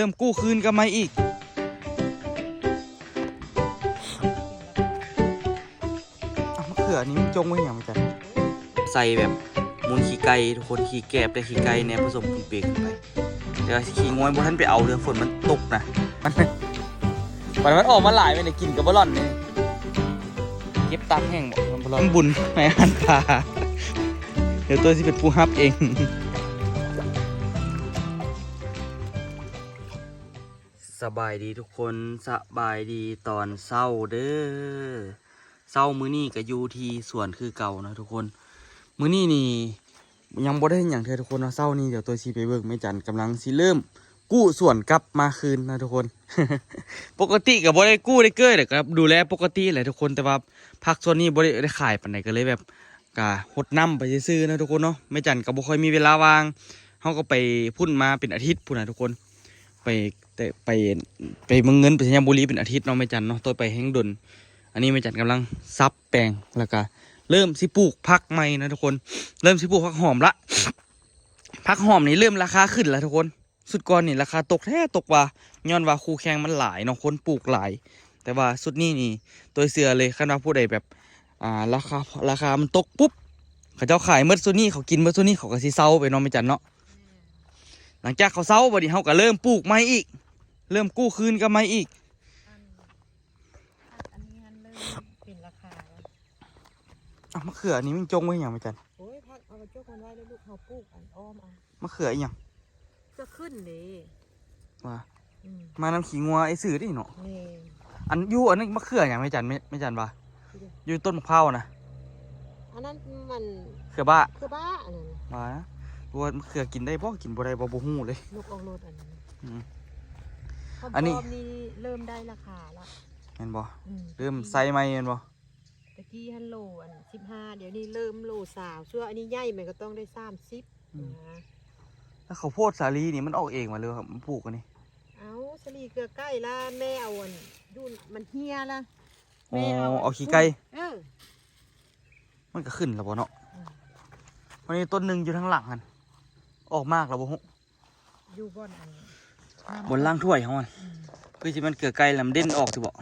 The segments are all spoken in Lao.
ເລີ່ມກູ້ຄືນກັບໃໝ່ອີກ. ເອົາ ມະເຂືອນີ້ມັນຈົ່ງໄວ້ຫຍັງ ມັນຈະໃສ່ແບບມູນຂີ້ໄກ່ທຸກຄົນ, ຂີ້ແກບແດ່ ຂີ້ໄກ່ແດ່ ປະສົມປຸນເປກັນໄປ. ແຕ່ວ່າຂີ້ງົວບໍ່ທັນໄປເອົາເດີ້ ຝົນມັນຕົກນະ. ບັດມັນອອກມາຫຼາຍ ມັນໄດ້ກິນກັບບໍ່ຫຼອນນີ້. ເກັບຕາກແຫ້ງບໍ່ ມັນບໍ່ຫຼອນ. ບຸນໃນອັນຕາ ດຽວໂຕຊິເປັນຜູ້ຮັບເອງ. ສະບາຍດີທຸກຄົນ, ສະບາຍດີຕອນເຊົ້າເດີ້. ເຊົ້າມື້ນີ້ກໍຢູ່ທີ່ສວນຄືເກົ່ານະທຸກຄົນ. ມື້ນີ້ນີ້ຍັງບໍ່ໄດ້ເຮັດຫຍັງເທື່ອທຸກຄົນເນາະ. ເຊົ້ານີ້ດຽວໂຕຊິໄປເບິ່ງ ແມ່ຈັນກຳລັງຊິເລີ່ມກູ້ສວນກັບມາຄືນນະທຸກຄົນ. ປົກກະຕິກໍບໍ່ໄດ້ກູ້ໄດ້ເກີຍ ແຕ່ກໍດູແລປົກກະຕິແຫຼະທຸກຄົນ, ແຕ່ວ່າຜັກສ່ວນນີ້ບໍ່ໄດ້ ໄດ້ຂາຍປານໃດ ກໍເລີຍແບບ ກະຫົດນ້ຳໄປຊື່ໆນະທຸກຄົນເນາະ. ແມ່ຈັນກໍບໍ່ຄ່ອຍມີເວລາວ່າງ, ເຮົາກໍໄປພຸ້ນມາເປັນອາທິດພຸ້ນນະທຸກຄົນ. ໄປ ແຕ່ໄປ ໄປເມືອງເງິນ ໄປໄຊຍະບູລີເປັນອາທິດເນາະ ແມ່ຈັນເນາະ, ໂຕໄປແຮງດົນ. ອັນນີ້ແມ່ຈັນກຳລັງສັບແປງ ແລ້ວກະເລີ່ມຊິປູກຜັກໃໝ່ນະທຸກຄົນ, ເລີ່ມຊິປູກຜັກຫອມລະ. ຜັກຫອມນີ້ເລີ່ມລາຄາຂຶ້ນລະທຸກຄົນ. ຊຸດກ່ອນນີ້ລາຄາຕົກແທ້ຕົກວ່າ ຍ້ອນວ່າຄູ່ແຂ່ງມັນຫຼາຍເນາະ, ຄົນປູກຫຼາຍ. ແຕ່ວ່າຊຸດນີ້ນີ້ ໂຕເຊື່ອເລີຍ ຄັນວ່າຜູ້ໃດແບບ ອ່າ ລາຄາ ລາຄາມັນຕົກປຸບ ເຂົາເຈົ້າຂາຍໝົດຊຸດນີ້ ເຂົາກິນໝົດຊຸດນີ້ ເຂົາກໍຊິເຊົາໄປເນາະ ແມ່ຈັນເນາະ. ຫຼັງຈາກເຂົາເຊົາ ບັດນີ້ເຮົາກໍເລີ່ມປູກໃໝ່ອີກ, ເລີ່ມກູ້ຄືນກັບໃໝ່ອີກ. ອັນ ອັນນີ້ຫັ້ນເລີ່ມເປັນລາຄາແລ້ວ. ເອົາ ມະເຂືອນີ້ມັນຈົ່ງໄວ້ຫຍັງ ແມ່ຈັນ? ໂອ້ຍ ພັກເອົາມາຈົກມັນໄວ້ເລີຍລູກ, ເຮົາປູກອັນອ້ອມເອົາ. ມະເຂືອອີ່ຫຍັງ? ເຂືອຂຶ້ນເດ້. ວ່າ ອືມ ມານຳຂີ້ງົວໄອ້ຊື່ເດ້ເນາະ. ແມ່ນ. ອັນຢູ່ອັນນີ້ມະເຂືອຫຍັງ ແມ່ຈັນ? ແມ່ ແມ່ຈັນວ່າ ຢູ່ຕົ້ນໝາກພ້າວນະ. ອັນນັ້ນມັນເຂືອບ້າ. ເຂືອບ້າອັນນັ້ນ. ວ່າ ວ່າມະເຂືອກິນໄດ້ບໍ່ ກິນບໍ່ໄດ້ບໍ່ ບໍ່ຮູ້ເລີຍ. ນົກອອກໂລດອັນນັ້ນ. ອືມ ອັນນີ້ ຄອມນີ້ເລີ່ມໄດ້ລາຄາລະ ແມ່ນບໍ່? ອືມ ເລີ່ມໃຊ້ໃໝ່ແມ່ນບໍ່? ຕະກີ້ຫັ້ນໂລອັນສິບຫ້າ ດຽວນີ້ເລີ່ມໂລຊາວ. ສ່ວນອັນນີ້ໃຫຍ່ມັນກໍຕ້ອງໄດ້ສາມສິບ. ອືມ ນະ. ແລ້ວເຂົ້າໂພດສາລີນີ້ມັນອອກເອງບໍ່ ຫຼືວ່າມັນປູກອັນນີ້? ເອົາ ສາລີເກືອໄກ່ລະ ແມ່ເອົາອັນ ຢູ່ ມັນເຫ່ຍລະ. ອໍ ແມ່ເອົາ ເອົາຂີ້ໄກ່. ເອີ ມັນກໍຂຶ້ນແລ້ວບໍ່ເນາະ? ອືມ ວັນນີ້ຕົ້ນໜຶ່ງຢູ່ທາງຫຼັງຫັ້ນ ອອກໝາກແລ້ວບໍ່ຮູ້? ຢູ່ບ່ອນອັນ ບ່ອນລ້າງຖ້ວຍເຮົາຫັ້ນ. ອືມ ຄືຊິແມ່ນເກືອໄກ່ລະ ມັນເດັ່ນອອກຊິບໍ່?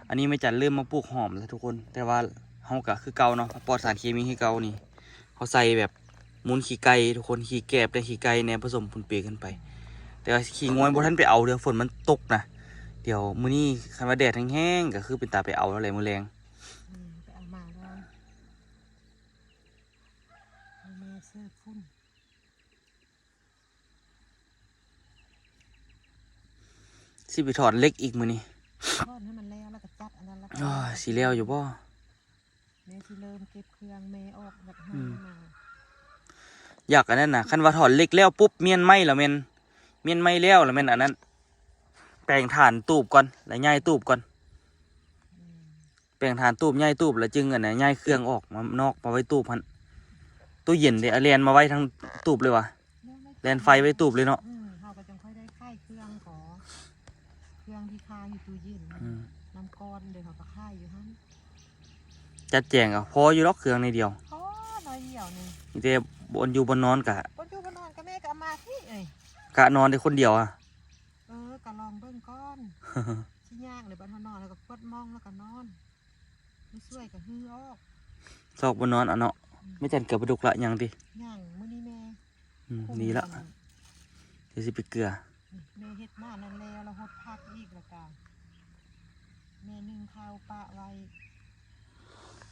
ອັນນີ້ແມ່ຈັນເລີ່ມມາປູກຫອມແລ້ວທຸກຄົນ, ແຕ່ວ່າເຮົາກໍຄືເກົ່າເນາະ ປອດສານເຄມີຄືເກົ່ານີ້. ເຮົາໃສ່ແບບມູນຂີ້ໄກ່ທຸກຄົນ, ຂີ້ແກບແດ່ ຂີ້ໄກ່ແດ່ ປະສົມປົນເປກັນໄປ. ແຕ່ວ່າຂີ້ງົວບໍ່ທັນໄປເອົາເດີ້ ຝົນມັນຕົກນະ. ດຽວມື້ນີ້ຄັນວ່າແດດແຮງໆ ກໍຄືເປັນຕາໄປເອົາແລ້ວແຫຼະມື້ແລງ. ອືມ ໄປເອົາມາແລ້ວ ໃຫ້ແມ່ເສີບຝຸ່ນ. ຊິໄປຖອນເຫຼັກອີກມື້ນີ້. ຖອນໃຫ້ມັນແລ້ວ ແລ້ວກໍຈັດອັນນັ້ນ ແລ້ວກໍ ໂອ້ຍ ຊິແລ້ວຢູ່ບໍ່? ແມ່ຊິເລີ່ມເກັບເຄື່ອງແມ່ອອກ ແລ້ວກໍ ອືມ ມາ ຢາກອັນນັ້ນນະ. ຄັນວ່າຖອນເຫຼັກແລ້ວປຸບ ມ້ຽນໄມ້ລະແມ່ນ ມ້ຽນໄມ້ແລ້ວລະແມ່ນອັນນັ້ນ ແປງຖານຕູບກ່ອນ ແລ້ວຍ້າຍຕູບກ່ອນ. ອືມ ແປງຖານຕູບ ຍ້າຍຕູບ ແລ້ວຈຶ່ງອັນນະ ຍ້າຍເຄື່ອງອອກມານອກ ມາໄວ້ຕູບຫັ້ນ. ຕູ້ເຢັນເດ້ ແລ່ນມາໄວ້ທາງຕູບເລີຍຫວາ? ແລ່ນໄຟໄວ້ຕູບເລີຍເນາະ. ອືມ ເຮົາກໍຈັ່ງຄ່ອຍໄດ້ຂາຍເຄື່ອງກໍ ເຄື່ອງທີ່ຄ້າງຢູ່ຕູ້ເຢັນ. ອືມ ນຳກ້ອນເດ້ ເຮົາກໍຂາຍຢູ່ຫັ້ນ. ຈັດແຈງກໍພໍຢູ່ດອກ ເຄື່ອງໜ້ອຍດຽວ. ພໍໜ້ອຍດຽວນີ້ ມີແຕ່ບ່ອນຢູ່ບ່ອນນອນກະ ບ່ອນຢູ່ບ່ອນນອນກະແມ່ກໍເອົາມາພີ້ເອີຍ. ກະນອນໄດ້ຄົນດຽວອະ? ເອີ ກໍລອງເບິ່ງກ່ອນ. ຊິຍາກເດ້ ບັດເຮົານອນແລ້ວກໍກົດໝອງແລ້ວກໍນອນ. ມັນສວຍກະຮືອອກ ຊອກບໍ່ນອນອະເນາະ. ອືມ ແມ່ຈັນເກືອປາດຸກລະ ຍັງຕິ? ຍັງ ມື້ນີ້ແມ່ ອືມ ຄຸມ ດີລະ ອັນ ດຽວຊິໄປເກືອ. ແມ່ເຮັດໜ້ານັ້ນແລ້ວ ແລ້ວຫົດຜັກອີກ ແລ້ວກະແມ່ໜຶ້ງເຂົ້າປະໄວ້.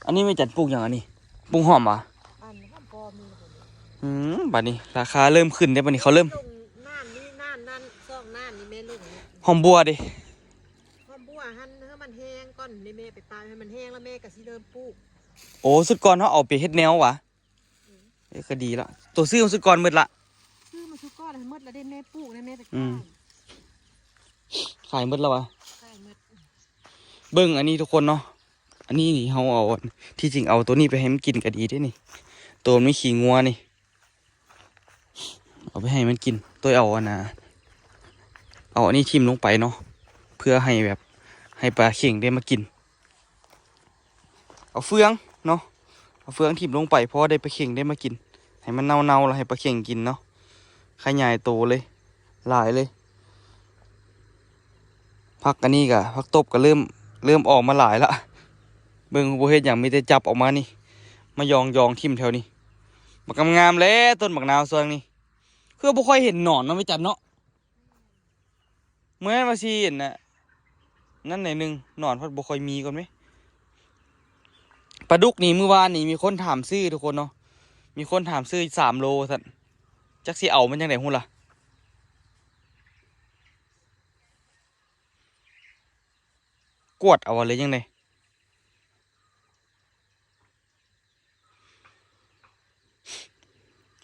ອັນນີ້ແມ່ຈັນປູກຫຍັງອັນນີ້? ປູກຫອມຫວາ? ອັນຫອມປ້ອມນີ້ລະ. ອືມ ບັດນີ້ລາຄາເລີ່ມຂຶ້ນເດ້ ບັດນີ້ເຂົາເລີ່ມ ລົງນ້ຳນີ້ ນ້ຳນັ້ນ ຊອກນ້ຳນີ້ແມ່ລົງ. ຫອມບົວເດ້? ຫອມບົວຫັ້ນໃຫ້ມັນແຫ້ງກ່ອນເດ້ແມ່ ໄປປາດໃຫ້ມັນແຫ້ງແລ້ວແມ່ກໍຊິເລີ່ມປູກ. ໂອ້ ຊຸດກ່ອນເຮົາເອົາໄປເຮັດແນວຫວາ? ອືມ ເອີ ກໍດີລະ. ໂຕຊື້ມາຊຸດກ່ອນໝົດລະ? ຊື້ມາຊຸດກ່ອນໃຫ້ໝົດລະເດ້ແມ່ ປູກໃຫ້ແມ່ໄປຂາຍ. ອືມ ຂາຍໝົດລະຫວາ? ຂາຍໝົດ. ເບິ່ງອັນນີ້ທຸກຄົນເນາະ, ອັນນີ້ນີ້ເຮົາເອົາ ທີ່ຈິງເອົາໂຕນີ້ໄປໃຫ້ມັນກິນກໍດີເດ້ນີ້, ໂຕມັນມີຂີ້ງົວນີ້. ເອົາໄປໃຫ້ມັນກິນ. ໂຕຍເອົາອັນນ່າ ເອົາອັນນີ້ຖິ້ມລົງໄປເນາະ ເພື່ອໃຫ້ແບບ ໃຫ້ປາເຂັງໄດ້ມາກິນ. ເອົາເຟືອງເນາະ ເອົາເຟືອງຖິ້ມລົງໄປ ພໍໄດ້ປາເຂັງໄດ້ມາກິນ. ໃຫ້ມັນເນົ່າໆ ແລ້ວໃຫ້ປາເຂັງກິນເນາະ. ຂະຫຍາຍໂຕເລີຍ. ຫຼາຍເລີຍ. ຜັກອັນນີ້ກະ ຜັກຕົບກະເລີ່ມ ເລີ່ມອອກມາຫຼາຍລະ. ເບິ່ງບໍ່ເຮັດຫຍັງ ມີແຕ່ຈັບອອກມານີ້ ມາຢອງໆຖິ້ມແຖວນີ້. ບັກງາມໆແຫຼະ ຕົ້ນບັກນາວຊ່ວງນີ້ ຄືບໍ່ຄ່ອຍເຫັນໜອນເນາະ ແມ່ຈັນເນາະ. ເມື່ອນັ້ນວ່າຊິອັນນະ ນັ້ນໜ້ອຍໜຶ່ງ ໜອນພັດບໍ່ຄ່ອຍມີກ່ອນເວີຍ. ປາດຸກນີ້ ມື້ວານນີ້ມີຄົນຖາມຊື້ທຸກຄົນເນາະ, ມີຄົນຖາມຊື້ສາມໂລວ່າຊັ້ນ. ຈັກຊິເອົາມັນຈັ່ງໃດຮູ້ລະ? ກວດເອົາຫວາ ຫຼືຈັ່ງໃດ?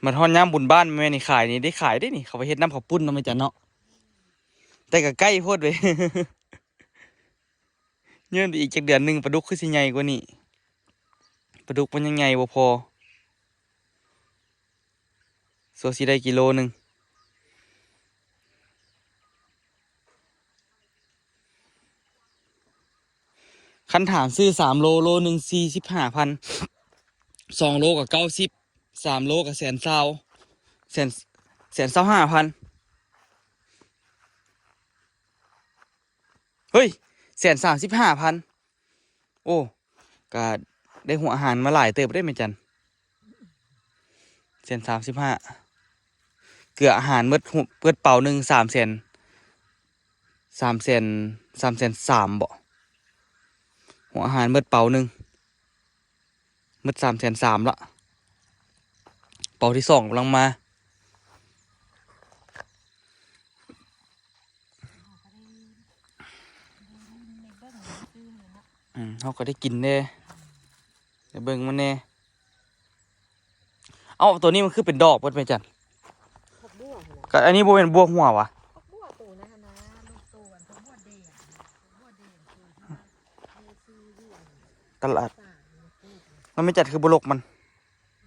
ມາຮອດຍາມບຸນບ້ານແມ່ນີ້ ຂາຍນີ້ໄດ້ຂາຍເດ້ນີ້, ເຂົາໄປເຮັດນ້ຳເຂົ້າປຸ້ນເນາະ ແມ່ຈັນເນາະ. ແຕ່ກໍໃກ້ໂພດເວີຍ. ເຍື່ອນໄປອີກຈັກເດືອນໜຶ່ງ ປາດຸກຄືຊິໃຫຍ່ກວ່ານີ້. ປາດຸກມັນຍັງໃຫຍ່ບໍ່ພໍ. ສ່ວນຊິໄດ້ກິໂລໜຶ່ງ. ຄັນຖາມຊື້ສາມໂລ ໂລໜຶ່ງສີ່ສິບຫ້າພັນ, ສອງໂລກໍເກົ້າສິບ, ສາມໂລກໍແສນຊາວ ແສນ ແສນຊາວຫ້າພັນ. ເຮີ້ຍ ແສນສາມສິບຫ້າພັນ. ໂອ້ ກະໄດ້ຫົວອາຫານມາຫຼາຍເຕີບເດ້ແມ່ຈັນ. ແສນສາມສິບຫ້າ ເກືອອາຫານໝົດ ໝົດເປົາໜຶ່ງ ສາມແສນ ສາມແສນ ສາມແສນສາມບໍ? ຫົວອາຫານໝົດເປົາໜຶ່ງ ໝົດສາມແສນສາມລະ. ເປົາທີສອງກຳລັງມາ. ອືມ ເຮົາກໍໄດ້ກິນແດ່ ໄດ້ເບິ່ງມັນແດ່. ເອົ້າ ໂຕນີ້ມັນຄືເປັນດອກເບິດແມ່ຈັນ? ຜັກບົວຫັ້ນນະ. ກໍອັນນີ້ບໍ່ແມ່ນບົວຫົວຫວາ? ຜັກບົວໂຕນັ້ນນະ ລູກໂຕອັນຜັກບົວແດງ ຜັກບົວແດງໂຕທີ່ວ່າຢູ່ ຢູ່ຢູ່ອັນຕະຫຼາດ ສາມນີ້ປູກນະ. ມັນແມ່ຈັນຄືບໍ່ລົກມັນ?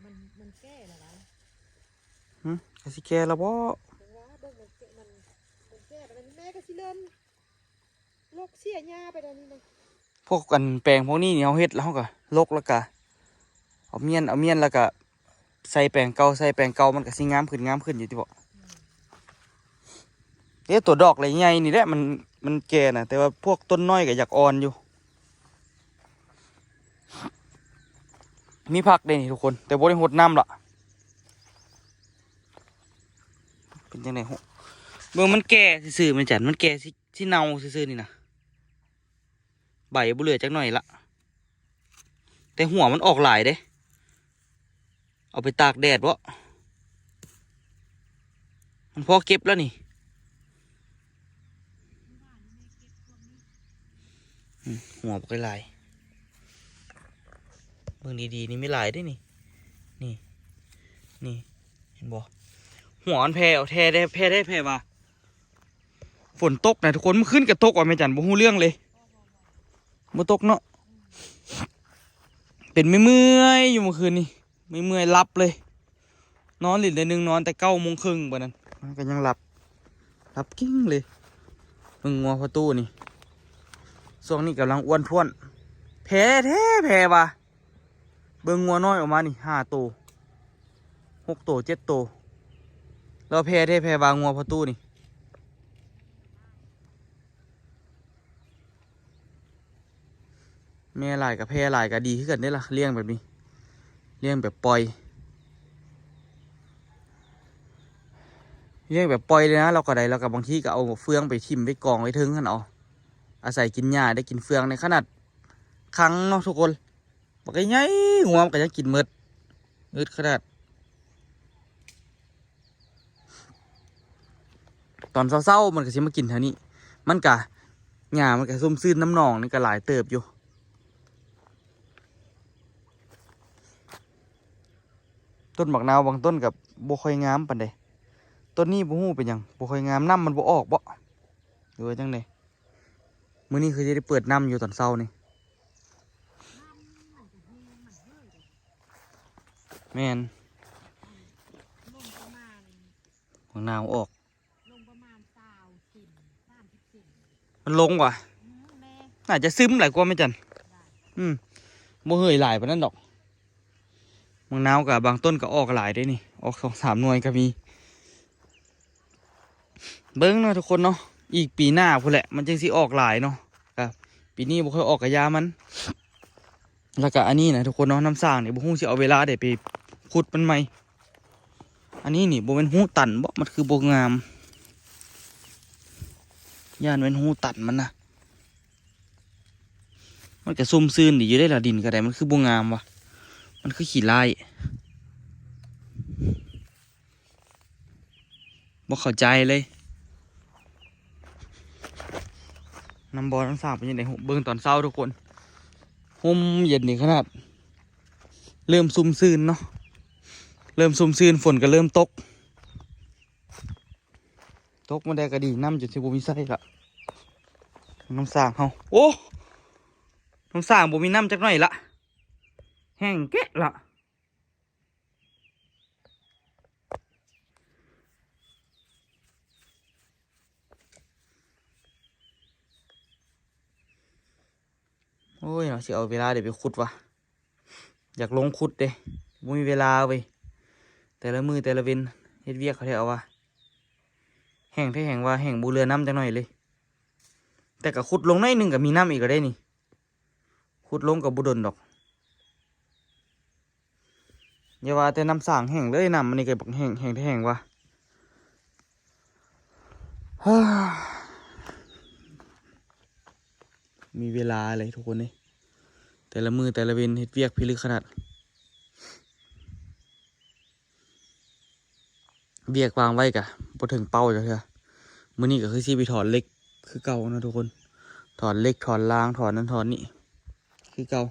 ມັນ ມັນແກ່ແລ້ວນະ. ຫຶ ກໍຊິແກ່ແລ້ວບໍ? ຈັ່ງວ່າເບິ່ງມັນແກ່ ມັນ ມັນແກ່ແລ້ວ ແມ່ກໍຊິເລີ່ມ ລົກເສຍຫຍ້າໄປແລ້ວນີ້ນະ. ພວກອັນແປງພວກນີ້ນີ້ ເຮົາເຮັດແລ້ວເຮົາກໍລົກ ແລ້ວກໍເອົາມ້ຽນ ເອົາມ້ຽນ ແລ້ວກໍໃສ່ແປງເກົ່າ ໃສ່ແປງເກົ່າ ມັນກໍຊິງາມຂຶ້ນ ງາມຂຶ້ນຢູ່ຕິບໍ? ອືມ ເດ້ ຕົວດອກລະໃຫຍ່ນີ້ແຫຼະ ມັນ ມັນແກ່ນະ ແຕ່ວ່າພວກຕົ້ນນ້ອຍກໍຢາກອ່ອນຢູ່. ມີຜັກເດ້ນີ້ທຸກຄົນ ແຕ່ບໍ່ໄດ້ຫົດນ້ຳລະ. ເປັນຈັ່ງໃດ? ເບິ່ງມັນແກ່ຊື່ໆ ແມ່ນຈັນ ມັນແກ່ຊິ ຊິເນົ່າຊື່ໆນີ້ນະ. ໃບບໍ່ເຫຼືອຈັກໜ້ອຍລະ ແຕ່ຫົວມັນອອກຫຼາຍເດ້. ເອົາໄປຕາກແດດບໍ? ມັນພໍເກັບແລ້ວນີ້. ອືມ ຫົວບັກຫຼາຍ. ເບິ່ງດີໆ ນີ້ມີຫຼາຍເດ້ນີ້. ນີ້ ນີ້ ເຫັນບໍ່? ຫົວມັນແຜ່ ແຜ່ໄດ້ ແຜ່ໄດ້ ແຜ່ວ່າ ຝົນຕົກນະທຸກຄົນ. ມື້ຄືນກໍຕົກວ່າແມ່ຈັນ ບໍ່ຮູ້ເລື່ອງເລີຍ. ບໍ່ຕົກເນາະ. ເປັນເມື່ອຍໆຢູ່ມື້ຄືນນີ້ ເມື່ອຍໆ ຫຼັບເລີຍ. ນອນຫຼິ້ນໄດ້ໜຶ່ງ ນອນແຕ່ເກົ້າໂມງເຄິ່ງ ບາດນັ້ນ ມັນກໍຍັງຫຼັບ ຫຼັບກິ້ງເລີຍ. ເບິ່ງງົວພໍ່ຕູ້ນີ້ ຊ່ວງນີ້ກຳລັງອ້ວນທ້ວນ ແຜ່ແທ້ແຜ່ວ່າ. ເບິ່ງງົວນ້ອຍອອກມານີ້ ຫ້າໂຕ ຫົກໂຕ ເຈັດໂຕ ແລ້ວແຜ່ແທ້ແຜ່ວ່າ ງົວພໍ່ຕູ້ນີ້. ແມ່ຫຼາຍກໍແຜ່ຫຼາຍກໍດີຄືກັນເດ້ລະ ລ້ຽງແບບນີ້ ລ້ຽງແບບປ່ອຍ ລ້ຽງແບບປ່ອຍເລີຍນະ. ລາວກໍໄດ້ ລາວກໍບາງທີກໍເອົາເຟືອງໄປຖິ້ມໄວ້ກອງໄວ້ເທິງຫັ້ນເອົາ ອາໄສກິນຫຍ້າ ໄດ້ກິນເຟືອງໃນຂະໜາດຄັງເນາະທຸກຄົນ. ບັກໃຫຍ່ໆ ງົວມັນກໍຍັງກິນໝົດ ອຶດຂະໜາດ. ຕອນເຊົ້າໆ ມັນກໍຊິມາກິນແຖວນີ້ ມັນກະ ຫຍ້າມັນກະຊຸ່ມຊື່ນ ນ້ຳໜອງນີ້ກະຫຼາຍເຕີບຢູ່. ຕົ້ນບັກນາວບາງຕົ້ນກະບໍ່ຄ່ອຍງາມປານໃດ. ຕົ້ນນີ້ບໍ່ຮູ້ເປັນຫຍັງບໍ່ຄ່ອຍງາມ ນ້ຳມັນບໍ່ອອກບໍ ຫຼືວ່າຈັ່ງໃດ? ມື້ນີ້ຄືຊິໄດ້ເປີດນ້ຳຢູ່ຕອນເຊົ້ານີ້. ແມ່ນ ບັກນາວອອກ ມັນລົງຫວາ? ອືມ ແມ່ ໜ້າຈະຊຶມຫຼາຍກວ່າແມ່ຈັນ. ອືມ ບໍ່ເຫີຍຫຼາຍປານນັ້ນດອກ. ບັກນາວກະບາງຕົ້ນກະອອກຫຼາຍເດ້ນີ້ ອອກສອງສາມໜ່ວຍກະມີ. ເບິ່ງເນາະທຸກຄົນເນາະ ອີກປີໜ້າພຸ້ນແຫຼະ ມັນຈຶ່ງຊິອອກຫຼາຍເນາະ. ກະປີນີ້ບໍ່ຄ່ອຍອອກກະຢ່າມັນ. ແລ້ວກະອັນນີ້ນະທຸກຄົນເນາະ ນ້ຳສ້າງນີ້ ບໍ່ຮູ້ຊິເອົາເວລາໃດໄປຂຸດມັນໃໝ່. ອັນນີ້ນີ້ບໍ່ແມ່ນຮູຕັນບໍ? ມັນຄືບໍ່ງາມ. ຢ້ານແມ່ນຮູຕັນມັນນະ. ມັນກະຊຸ່ມຊື່ນດີຢູ່ເດ້ລະ ດິນກະໄດ້. ມັນຄືບໍ່ງາມວະ? ມັນຄືຂີ້ລ້າຍ. ບໍ່ເຂົ້າໃຈເລີຍ. ນ້ຳບໍ່ນ້ຳສ້າງເປັນຈັ່ງໃດ? ເບິ່ງຕອນເຊົ້າທຸກຄົນ ຮົ່ມເຢັນດີຂະໜາດ. ເລີ່ມຊຸ່ມຊື່ນເນາະ ເລີ່ມຊຸ່ມຊື່ນ ຝົນກະເລີ່ມຕົກ. ຕົກມາແດ່ກະດີ ນ້ຳຈົນຊິບໍ່ມີໃຊ້ລະ. ນ້ຳສ້າງເຮົາ ໂອ້ ນ້ຳສ້າງບໍ່ມີນ້ຳຈັກໜ້ອຍລະ ແຫ້ງແກະລະ. ໂອ້ຍເນາະ ຊິເອົາເວລາໃດໄປຂຸດວະ? ຢາກລົງຂຸດເດ້ ບໍ່ມີເວລາເວີຍ. ແຕ່ລະມື້ແຕ່ລະເວັນເຮັດວຽກເຂົາແທ້ເອົາວ່າ ແຫ້ງແທ້ແຫ້ງວ່າ ແຫ້ງບໍ່ເຫຼືອນ້ຳຈັກໜ້ອຍເລີຍ. ແຕ່ກະຂຸດລົງໜ້ອຍໜຶ່ງກະມີນ້ຳອີກແລ້ວເດ້ນີ້. ຂຸດລົງກະບໍ່ດົນດອກ. ຢ່າວ່າແຕ່ນ້ຳສ້າງແຫ້ງເລີຍ ນ້ຳອັນນີ້ກະບັກແຫ້ງ ແຫ້ງແທ້ແຫ້ງວ່າ. ມີເວລາເລີຍທຸກຄົນເອີຍ ແຕ່ລະມື້ແຕ່ລະເວັນເຮັດວຽກພິລຶກຂະໜາດ. ວຽກວາງໄວ້ກະບໍ່ເຖິງເປົ້າຈັກເທື່ອ. ມື້ນີ້ກະຄືຊິໄປຖອນເຫຼັກຄືເກົ່າເນາະທຸກຄົນ ຖອນເຫຼັກ ຖອນລາງ ຖອນນັ້ນຖອນນີ້ຄືເກົ່າ.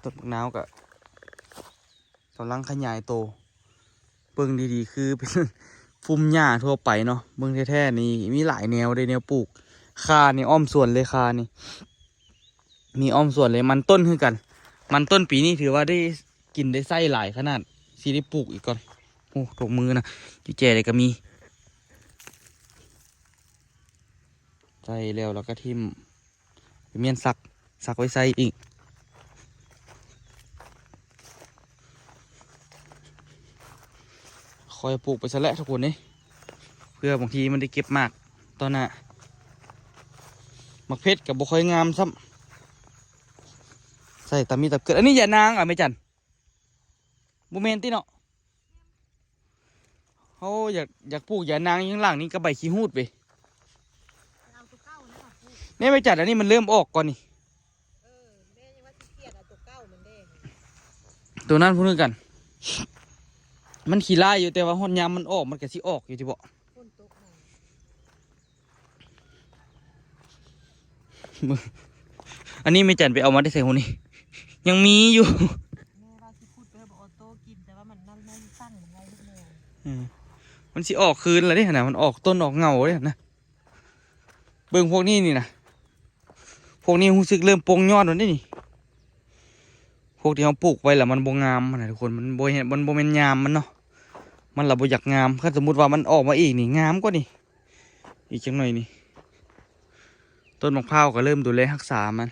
ຕົ້ນບັກນາວກະກຳລັງຂະຫຍາຍໂຕ. ເບິ່ງດີໆ ຄືເປັນຟຸ່ມຫຍ້າທົ່ວໄປເນາະ. ເບິ່ງແທ້ໆນີ້ມີຫຼາຍແນວເດ້ ແນວປູກ. ຂ່ານີ້ອ້ອມສວນເລີຍ ຂ່ານີ້ມີອ້ອມສວນເລີຍ. ມັນຕົ້ນຄືກັນ ມັນຕົ້ນປີນີ້ຖືວ່າໄດ້ກິນໄດ້ໃຊ້ຫຼາຍຂະໜາດ. ຊິໄດ້ປູກອີກກ່ອນ. ໂອ້ ຕົກມືນະ ຢູ່ແຈໃດກະມີ. ໃສ່ແລ້ວລະກະຖິ້ມ. ແມ່ນສັກ ສັກໄວ້ໃສ່ອີກ. ຄ່ອຍປູກໄປຊັ້ນແຫຼະທຸກຄົນເອີຍ ເພື່ອບາງທີມັນໄດ້ເກັບໝາກຕອນໜ້າ. ໝາກເຜັດກະບໍ່ຄ່ອຍງາມຊ້ຳ ໃສ່ຕຳມີຕຳເກີດ. ອັນນີ້ຢານາງອະແມ່ຈັນ? ບໍ່ແມ່ນຕິເນາະ. ໂອ້ ຢາກ ຢາກປູກຢານາງຢູ່ຫຼັງນີ້ກັບໃບຂີ້ຫູດເວີຍ. ເອົາຕົວເກົ່ານັ້ນມາປູກ ນີ້ແມ່ຈັນ ອັນນີ້ມັນເລີ່ມອອກກ່ອນນີ້. ເອີ ແມ່ຍັງວ່າຊິປ່ຽນເອົາຕົວເກົ່າມັນເດ້. ຕົວນັ້ນພຸ້ນຄືກັນ ມັນຂີ້ລ້າຍຢູ່ ແຕ່ວ່າຮອດຍາມມັນອອກ ມັນກະຊິອອກຢູ່ຕິເບາະ? ຝົນຕົກມາ ອັນນີ້ແມ່ຈັນໄປເອົາມາແຕ່ໃສພຸ້ນນີ້ ຍັງມີຢູ່. ແມ່ວ່າຊິຂຸດໄປໃຫ້ບັກອອໂຕ້ກິນ ແຕ່ວ່າມັນນັ້ນ ມັນສັ່ງມັນໄວ້ເຮັດແນວ. ອືມ ມັນຊິອອກຄືນລະເດ້ຫັ້ນນະ ມັນອອກຕົ້ນອອກເຫງົ້າເດ້ຫັ້ນນະ. ເບິ່ງພວກນີ້ນີ້ນະ ພວກນີ້ຮູ້ສຶກເລີ່ມປົງຍອດແລ້ວເດ້ນີ້. ພວກທີ່ເຮົາປູກໄວ້ລະມັນບໍ່ງາມຫັ້ນນະທຸກຄົນ ມັນບໍ່ ມັນບໍ່ແມ່ນຍາມມັນເນາະ ມັນລະບໍ່ຢາກງາມ. ຄັນສົມມຸດວ່າມັນອອກມາອີກນີ້ ງາມກວ່ານີ້ ອີກຈັກໜ້ອຍນີ້. ຕົ້ນໝາກພ້າວກະເລີ່ມດູແລຮັກສາມັນ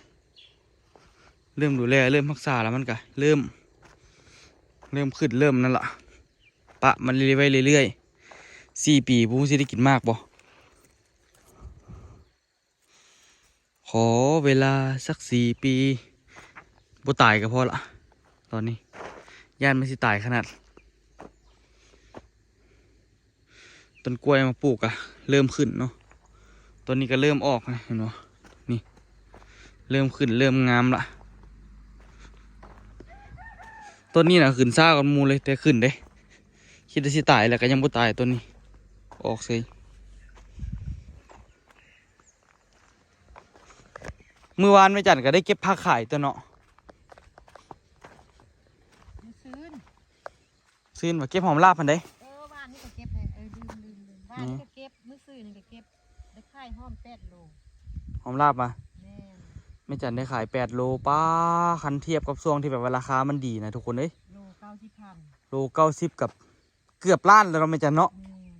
ເລີ່ມດູແລ ເລີ່ມຮັກສາລະ ມັນກະເລີ່ມ ເລີ່ມຂຶ້ນ ເລີ່ມນັ້ນລະ. ປະມັນເລື້ອຍໆ ໄວ້ເລື້ອຍໆ ສີ່ປີ ບໍ່ຮູ້ຊິໄດ້ກິນໝາກບໍ່. ຂໍເວລາສັກສີ່ປີ ບໍ່ຕາຍກະພໍລະ ຕອນນີ້ ຢ້ານມັນຊິຕາຍຂະໜາດ. ຕົ້ນກ້ວຍມາປູກກະເລີ່ມຂຶ້ນເນາະ ຕອນນີ້ກະເລີ່ມອອກນະ ເຫັນບໍ່ ນີ້ ເລີ່ມຂຶ້ນເລີ່ມງາມລະ. ຕົ້ນນີ້ນະຂຶ້ນຊ້າກວ່າໝູ່ເລີຍ ແຕ່ຂຶ້ນເດ້ ຄິດວ່າຊິຕາຍແລ້ວກະຍັງບໍ່ຕາຍ ຕົ້ນນີ້ອອກເສີຍ. ມື້ວານແມ່ຈັນກະໄດ້ເກັບຜັກຂາຍຕົວະເນາະ. ມື້ຊືນ ຊືນວ່າເກັບຫອມລາບຫັ້ນເດ້. ເອີ ວານນີ້ກະເກັບ ເອີ ລືມໆໆ ວານນີ້ກະເກັບ ມື້ຊືນນີ້ກະເກັບ ໄດ້ຂາຍຫອມແປດໂລ. ຫອມລາບມາ ແມ່ນ ແມ່ຈັນໄດ້ຂາຍແປດໂລ. ປ້າ ຄັນທຽບກັບຊ່ວງທີ່ແບບວ່າລາຄາມັນດີນະທຸກຄົນເອີຍ ໂລເກົ້າສິບພັນ ໂລເກົ້າສິບ ກັບເກືອບລ້ານແລ້ວເນາະແມ່ຈັນເນາະ. ແມ່ນ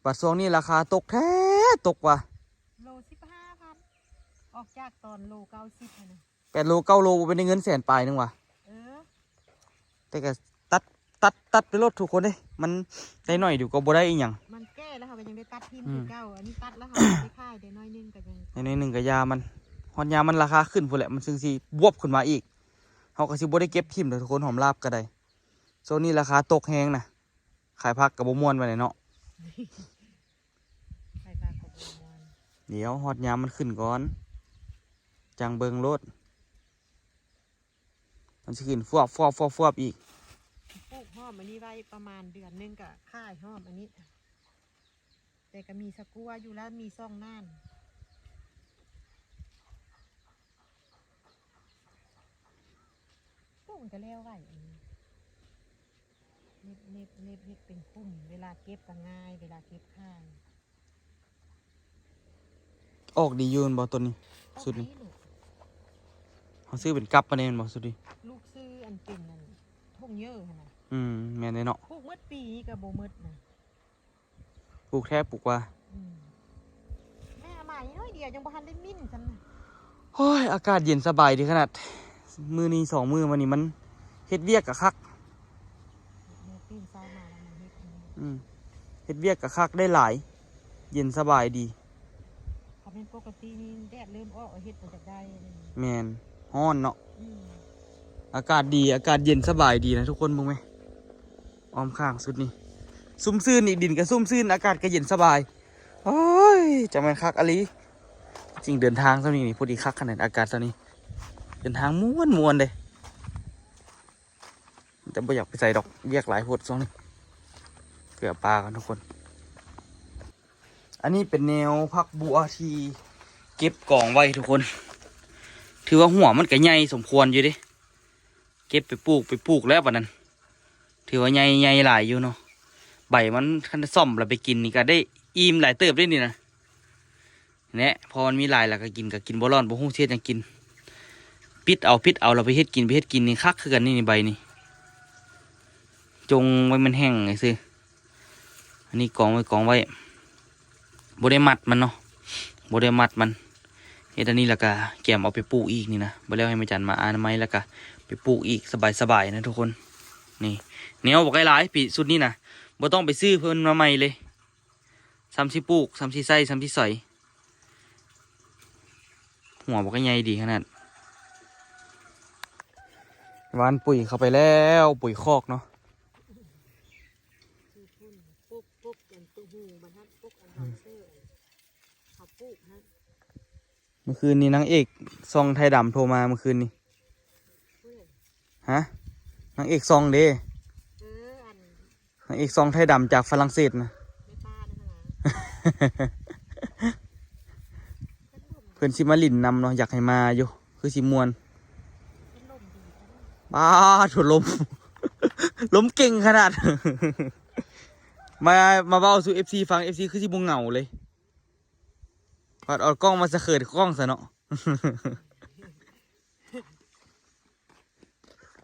ບັດຊ່ວງນີ້ລາຄາຕົກແທ້ຕົກວ່າ ໂລສິບຫ້າພັນ ອອກຈາກຕອນໂລເກົ້າສິບຫັ້ນນະ. ແປດໂລເກົ້າໂລບໍ່ແມ່ນໄດ້ເງິນແສນປາຍໜຶ່ງຫວາ? ເອີ ແຕ່ກະຕັດ ຕັດ ຕັດໄປໂລດທຸກຄົນເດ້ ມັນໄດ້ໜ້ອຍດຽວກໍບໍ່ໄດ້ອີ່ຫຍັງ. ມັນແກ່ແລ້ວ ເຮົາກໍຍັງໄດ້ຕັດຖິ້ມ ອືມ ຄືເກົ່າ. ອັນນີ້ຕັດແລ້ວ ເຮົາກໍໄດ້ຂາຍໄດ້ໜ້ອຍໜຶ່ງກໍຍັງ ໄດ້ໜ້ອຍໜຶ່ງກໍຢ່າມັນ ຮອດຍາມມັນລາຄາຂຶ້ນພຸ້ນແຫຼະ ມັນຈຶ່ງຊິບວບຂຶ້ນມາອີກ. ເຮົາກໍຊິບໍ່ໄດ້ເກັບຖິ້ມດອກທຸກຄົນ ຫອມລາບກໍໄດ້. ຊ່ວງນີ້ລາຄາຕົກແຮງນະ ຂາຍຜັກກໍບໍ່ມ່ວນປານໃດເນາະ. ຂາຍຜັກກໍບໍ່ມ່ວນ. ດຽວຮອດຍາມມັນຂຶ້ນກ່ອນ ຈັ່ງເບິ່ງໂລດ. ມັນຊິຂຶ້ນຟວບໆໆໆອີກ. ປູກຮອບອັນນີ້ໄວ້ປະມານເດືອນໜຶ່ງກໍຂາຍຮອບອັນນີ້. ແຕ່ກໍມີສະກົວຢູ່ແລ້ວ ມີຊ່ອງໜ້ານ. ປູກມັນກໍແລ້ວໄວອັນນີ້. ເນັບ ເນັບ ເນັບເຮັດເປັນຂຸມ ເວລາເກັບກໍງ່າຍ ເວລາເກັບຂາຍ. ອອກດີຢູ່ແມ່ນບໍ່ຕົ້ນນີ້? ອອກ ຊຸດນີ້ ດີລູກ. ເຮົາຊື້ເປັນກັບມາແດ່ແມ່ນບໍ່ຊຸດນີ້? ລູກຊື້ອັນເປັນອັນຖົງເຍີຫັ້ນນະ. ອືມ ແມ່ນເດ້ເນາະ. ປູກໝົດປີນີ້ກໍບໍ່ໝົດນະ. ປູກແທ້ປູກວ່າ. ອືມ ແມ່ເອົາມານີ້ໜ້ອຍດຽວ ຍັງບໍ່ທັນໄດ້ໝິ່ນຊ້ຳນະ. ໂອ້ຍ ອາກາດເຢັນສະບາຍດີຂະໜາດ. ມື້ນີ້ສອງມື້ມານີ້ມັນເຮັດວຽກກະຄັກ. ແມ່ຕື່ນເຊົ້າມາແລ້ວມາເຮັດອັນນີ້. ອືມ ເຮັດວຽກກະຄັກ ໄດ້ຫຼາຍ ເຢັນສະບາຍດີ. ຖ້າແມ່ນປົກກະຕິນີ້ແດດເລີ່ມອອກ ເຮັດບໍ່ຢາກໄດ້. ແມ່ນ ຮ້ອນເນາະ. ອືມ ອາກາດດີ ອາກາດເຢັນສະບາຍດີນະທຸກຄົນ. ເບິ່ງແມ ອ້ອມຂ້າງສຸດນີ້ ຊຸ່ມຊື່ນອີກ ດິນກໍຊຸ່ມຊື່ນ ອາກາດກໍເຢັນສະບາຍ. ໂອ້ຍ ຈັ່ງແມ່ນຄັກອີ່ຫຼີ. ຈິງເດີນທາງຊ່ຳນີ້ນີ້ ພໍດີຄັກຂະໜາດ ອາກາດຊ່ຳນີ້ ເດີນທາງມ່ວນໆເດ້. ແຕ່ບໍ່ຢາກໄປໃສດອກ ວຽກຫຼາຍໂພດຊ່ວງນີ້. ເກືອປາກ່ອນທຸກຄົນ. ອັນນີ້ເປັນແນວຜັກບົວທີ່ເກັບກອງໄວ້ທຸກຄົນ. ຖືວ່າຫົວມັນກໍໃຫຍ່ສົມຄວນຢູ່ເດ້. ເກັບໄປປູກ ໄປປູກແລ້ວບັດນັ້ນ ຖືວ່າໃຫຍ່ ໃຫຍ່ຫຼາຍຢູ່ເນາະ. ໃບມັນຄັນໄດ້ສ້ອມແລ້ວໄປກິນນີ້ກໍໄດ້ອີ່ມຫຼາຍເຕີບເດ້ນີ້ນະ. ແນະ ພໍມັນມີຫຼາຍແລ້ວກໍກິນ ກໍກິນບໍ່ລ້ອນ ບໍ່ຮູ້ຊິເຮັດຫຍັງກິນ. ປິດເອົາ ປິດເອົາ ແລ້ວໄປເຮັດກິນ ໄປເຮັດກິນນີ້ຄັກຄືກັນນີ້ ນີ້ໃບນີ້ ຈົ່ງໄວ້ມັນແຫ້ງຊື່. ອັນນີ້ກອງໄວ້ ກອງໄວ້ ບໍ່ໄດ້ມັດມັນເນາະ ບໍ່ໄດ້ມັດມັນ. ເຮັດອັນນີ້ແລ້ວກະແກມເອົາໄປປູກອີກນີ້ນະ. ບໍ່ແລ້ວໃຫ້ແມ່ຈັນມາອະນາໄມ ແລ້ວກະໄປປູກອີກ ສະບາຍໆນະທຸກຄົນ. ນີ້ ແນວບັກຫຼາຍໆ ປີຊຸດນີ້ນະ ບໍ່ຕ້ອງໄປຊື້ເພິ່ນມາໃໝ່ເລີຍ. ສ່ຳຊິປູກ ສ່ຳຊິໃສ່ ສ່ຳຊິສອຍ. ຫົວບັກໃຫຍ່ດີຂະໜາດ. ຫວ່ານປຸ໋ຍເຂົ້າໄປແລ້ວ ປຸ໋ຍຄອກເນາະ. ປູກ ປູກອັນໂຕຫູ ບັດນັ້ນປູກອັນ ອືມ ເຂົາປູກຫັ້ນ. ມື້ຄືນນີ້ນາງເອກຊ່ອງໄທດຳໂທມາມື້ຄືນນີ້. ຜູ້ໃດ? ຮະ? ນາງເອກຊ່ອງເດ້. ເອີ ອັນ ນາງເອກຊ່ອງໄທດຳຈາກຝຣັ່ງເສດນະ. ແມ່ປ້ານະຫວາ? ເພິ່ນຊິມາຫຼິ້ນນຳເນາະ ຢາກໃຫ້ມາຢູ່ ຄືຊິມ່ວນ. ເປັນລົມດີແທ້ເນາະ. ປ້າໂທ້ ລົມ ລົມເກັ່ງຂະໜາດ. ມາ ມາເວົ້າສູ່ເອັຟຊີຟັງ ເອັຟຊີຄືຊິບໍ່ເຫງົາເລີຍ. ພັດເອົາກ້ອງມາສະເຂີນກ້ອງຊະເນາະ.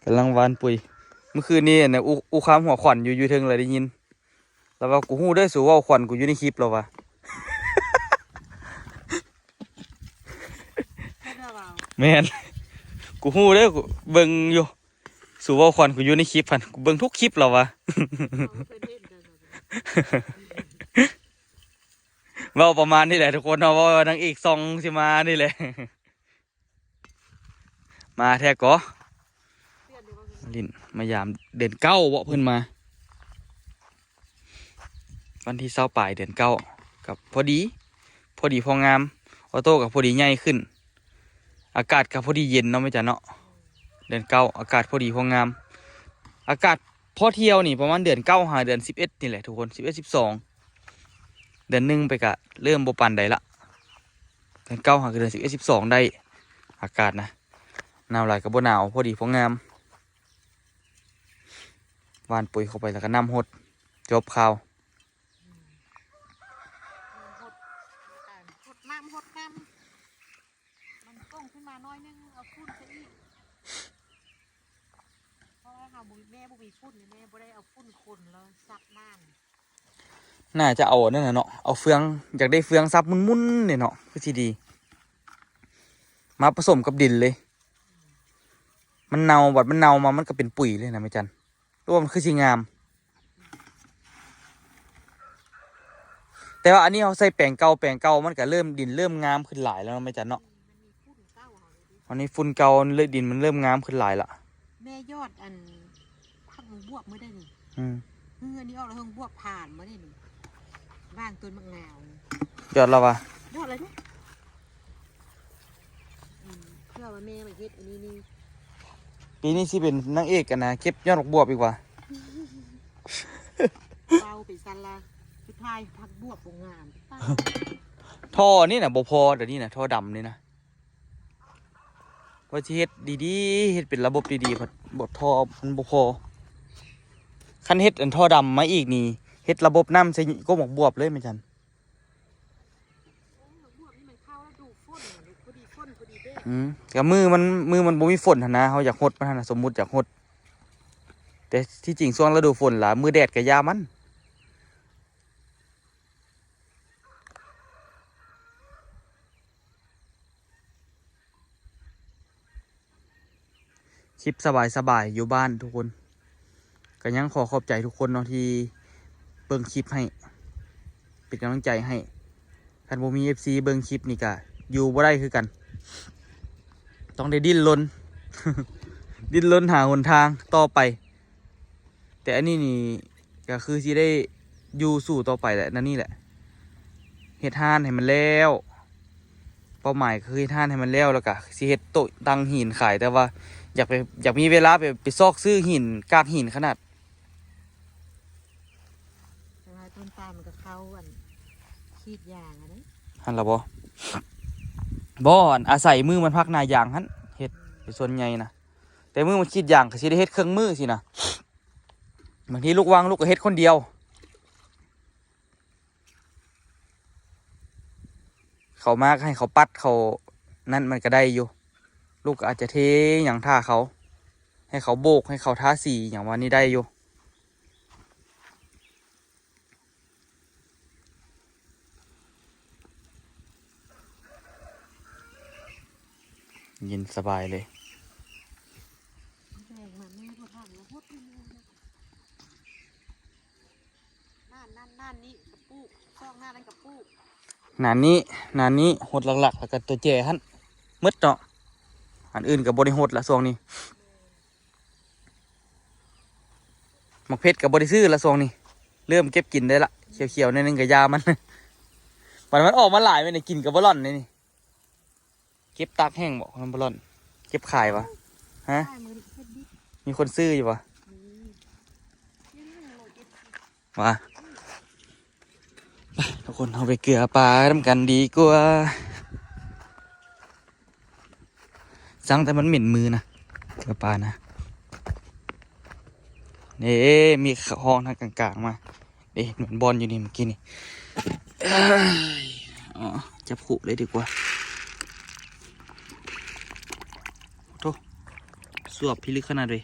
ກຳລັງຫວ່ານປຸ໋ຍ. ມື້ຄືນນີ້ນະ ອູ ອູຄາມຫົວຂວັນຢູ່ ຢູ່ເທິງລະໄດ້ຍິນ. ລາວວ່າ ກູຮູ້ເດີ້ ສູເວົ້າຂວັນກູຢູ່ໃນຄລິບ ລາວວ່າ. ເພິ່ນວ່າເວົ້າ? ແມ່ນ. ກູຮູ້ເດີ້ ກູເບິ່ງຢູ່. ສູເວົ້າຂວັນກູຢູ່ໃນຄລິບຫັ້ນ ກູເບິ່ງທຸກຄລິບ ລາວວ່າ. ເອີ ເພິ່ນເຫັນກັນ. ເວົ້າປະມານນີ້ແຫຼະທຸກຄົນເນາະ ເວົ້ານາງເອກຊ່ອງຊິມານີ້ແຫຼະ. ມາແທ້ກໍ ມາຫຼິ້ນມາຢາມເດືອນເກົ້າເບາະ ເພິ່ນມາ ວັນທີຊາວປາຍເດືອນເກົ້າ ກໍພໍດີ ພໍດີພໍງາມ ອອໂຕ້ກໍພໍດີໃຫຍ່ຂຶ້ນ ອາກາດກໍພໍດີເຢັນເນາະ ແມ່ນຈ້ະເນາະ. ເດືອນເກົ້າ ອາກາດພໍດີພໍງາມ ອາກາດພໍທ່ຽວນີ້ປະມານເດືອນເກົ້າຫາເດືອນສິບເອັດນີ້ແຫຼະທຸກຄົນ ສິບເອັດ ສິບສອງ ເດືອນໜຶ່ງໄປກະເລີ່ມບໍ່ປານໃດລະ ເດືອນເກົ້າຫາເດືອນສິບເອັດ ສິບສອງໄດ້ ອາກາດນະ ໜາວຫຼາຍກະບໍ່ໜາວ ພໍດີພໍງາມ. ຫວ່ານປຸ໋ຍເຂົ້າໄປແລ້ວກະນ້ຳຫົດ ຈົບຂ່າວ. ອືມ ຫົດ ຫົດນ້ຳ ຫົດນ້ຳ ມັນປົ່ງຂຶ້ນມາໜ້ອຍໜຶ່ງ ເອົາຝຸ່ນໃສ່ອີກ ເພາະວ່າເຮົາບໍ່ ແມ່ບໍ່ມີຝຸ່ນ ແມ່ບໍ່ໄດ້ເອົາຝຸ່ນຄົນແລ້ວຊັກນ້ຳ. ໜ້າຈະເອົາອັນນັ້ນນະເນາະ ເອົາເຟືອງ ຢາກໄດ້ເຟືອງສັບໝຸ່ນໆເດເນາະ ຄືຊິດີ ມາປະສົມກັບດິນເລີຍ ມັນເນົ່າ ບັດມັນເນົ່າມາ ມັນກະເປັນປຸ໋ຍເລີຍນະແມ່ຈັນ. ລວມ ຄືຊິງາມ. ແຕ່ວ່າອັນນີ້ເຮົາໃສ່ແປງເກົ່າ ແປງເກົ່າມັນກະເລີ່ມ ດິນເລີ່ມງາມຂຶ້ນຫຼາຍແລ້ວເນາະ ແມ່ຈັນເນາະ. ອັນນີ້ຝຸ່ນເກົ່າ ດິນມັນເລີ່ມງາມຂຶ້ນຫຼາຍລະ. ແມ່ຍອດອັນ ຜັກບວບມື້ໃດນີ້. ອືມ ເຮືອນນີ້ອອກແລ້ວ ເຮີງບວບຜ່ານມື້ໃດນີ້ ວາງຕົ້ນໝາກນາວ. ຍອດລະວະ? ຍອດລະເດ້. ອືມ ເພື່ອວ່າແມ່ມາເຮັດອັນນີ້ນີ້ ປີນີ້ຊິເປັນນາງເອກກັນນະ ເກັບຍອດໝາກບວບອີກວ່າ. ເວົ້າໄປຊັ້ນລະ ສຸດທ້າຍຜັກບວບບໍ່ງາມ. ທໍ່ນີ້ນະບໍ່ພໍ ດຽວນີ້ນະ ທໍ່ດຳນີ້ນະ. ວ່າຊິເຮັດດີໆ ເຮັດເປັນລະບົບດີໆ ພັດບໍ່ ທໍ່ມັນບໍ່ພໍ. ຄັນເຮັດອັນທໍ່ດຳມາອີກນີ້ ເຮັດລະບົບນ້ຳໃສ່ກົກໝາກບວບເລີຍແມ່ນຈັ່ງ. ອືມ ກະມື້ມັນ ມື້ມັນບໍ່ມີຝົນຫັ້ນນະ ເຮົາຢາກຫົດມັນຫັ້ນນະ ສົມມຸດຢາກຫົດ ແຕ່ທີ່ຈິງຊ່ວງລະດູຝົນລະ ມື້ແດດກະຢ່າມັນ. ຄລິບສະບາຍໆ ຢູ່ບ້ານທຸກຄົນ ກະຍັງຂໍຂອບໃຈທຸກຄົນເນາະ ທີ່ເບິ່ງຄລິບໃຫ້ ເປັນກຳລັງໃຈໃຫ້. ຄັນບໍ່ມີເອັຟຊີເບິ່ງຄລິບນີ້ກະຢູ່ບໍ່ໄດ້ຄືກັນ ຕ້ອງໄດ້ດີ້ນລົນ ດີ້ນລົນຫາຫົນທາງຕໍ່ໄປ. ແຕ່ອັນນີ້ນີ້ກະຄືຊິໄດ້ຢູ່ສູ້ຕໍ່ໄປແຫຼະ ແນວນີ້ແຫຼະ ເຮັດຮ້ານໃຫ້ມັນແລ້ວ. ເປົ້າໝາຍກະຄືເຮັດຮ້ານໃຫ້ມັນແລ້ວ ແລ້ວກະຊິເຮັດໂຕະຕັ່ງຫີນຂາຍ ແຕ່ວ່າຢາກໄປ ຢາກມີເວລາໄປ ໄປຊອກຊື້ຫີນ ກາກຫີນຂະໜາດ. ແຕ່ວ່າຕົ້ນຕານມັນກະເຂົ້າອັນສີດຢາງຫັ້ນເດ້ ຫັ້ນລະບໍ່? ບໍ່ ອັນອາໄສມື້ມັນພັກໜ້າຢາງຫັ້ນເຮັດ ອືມ ເປັນສ່ວນໃຫຍ່ນະ. ແຕ່ມື້ມັນສີດຢາງກະຊິໄດ້ເຮັດເຄື່ອງມືຊີ້ນະ. ບາງທີລູກວ່າງ ລູກກະເຮັດຄົນດຽວ ເຂົາມາກະໃຫ້ເຂົາປັດ ເຂົານັ້ນມັນກະໄດ້ຢູ່. ລູກກະອາດຈະເທຫຍັງຖ້າເຂົາ ໃຫ້ເຂົາໂບກ ໃຫ້ເຂົາທາສີຫຍັງວ່ານີ້ໄດ້ຢູ່. ເຢັນສະບາຍເລີຍ. ນັ້ນ ນັ້ນ ນັ້ນນີ້ກະປູກ ຊອກນັ້ນ ນັ້ນກະປູກ. ນັ້ນນີ້ ນັ້ນນີ້ຫົດຫຼັກໆ ແລ້ວກະຕົວແຈຫັ້ນໝົດເນາະ. ອັນອື່ນກະບໍ່ໄດ້ຫົດລະຊ່ວງນີ້. ໝາກເຜັດກະບໍ່ໄດ້ຊື້ລະຊ່ວງນີ້ ເລີ່ມເກັບກິນໄດ້ລະ. ຂຽວໆ ໜ້ອຍໜຶ່ງກະຢ່າມັນ ບັດມັນອອກມາຫຼາຍແມ່ນໄດ້ກິນກະບໍ່ລ່ອນເດນີ້. ເກັບຕາກແຫ້ງບໍ ມັນບໍ່ລ່ອນ ເກັບຂາຍຫວາ? ຮະ ມີຄົນຊື້ຢູ່ຫວາ? ຫວາ? ໄປ ທຸກຄົນ ເຮົາໄປເກືອປານຳກັນດີກວ່າ. ຊ່າງແຕ່ມັນເໝັນມືນະ ເກືອປານະ. ເດ້ ມີຫ້ອງທາງກາງໆມາ ເດ້ ມັນບ່ອນຢູ່ນີ້ມື້ກີ້ນີ້. ເອີຍ ອໍ ຈັບຄຸເລີຍດີກວ່າ. ໂທ້ ສວບພິລຶກຂະໜາດເລີຍ.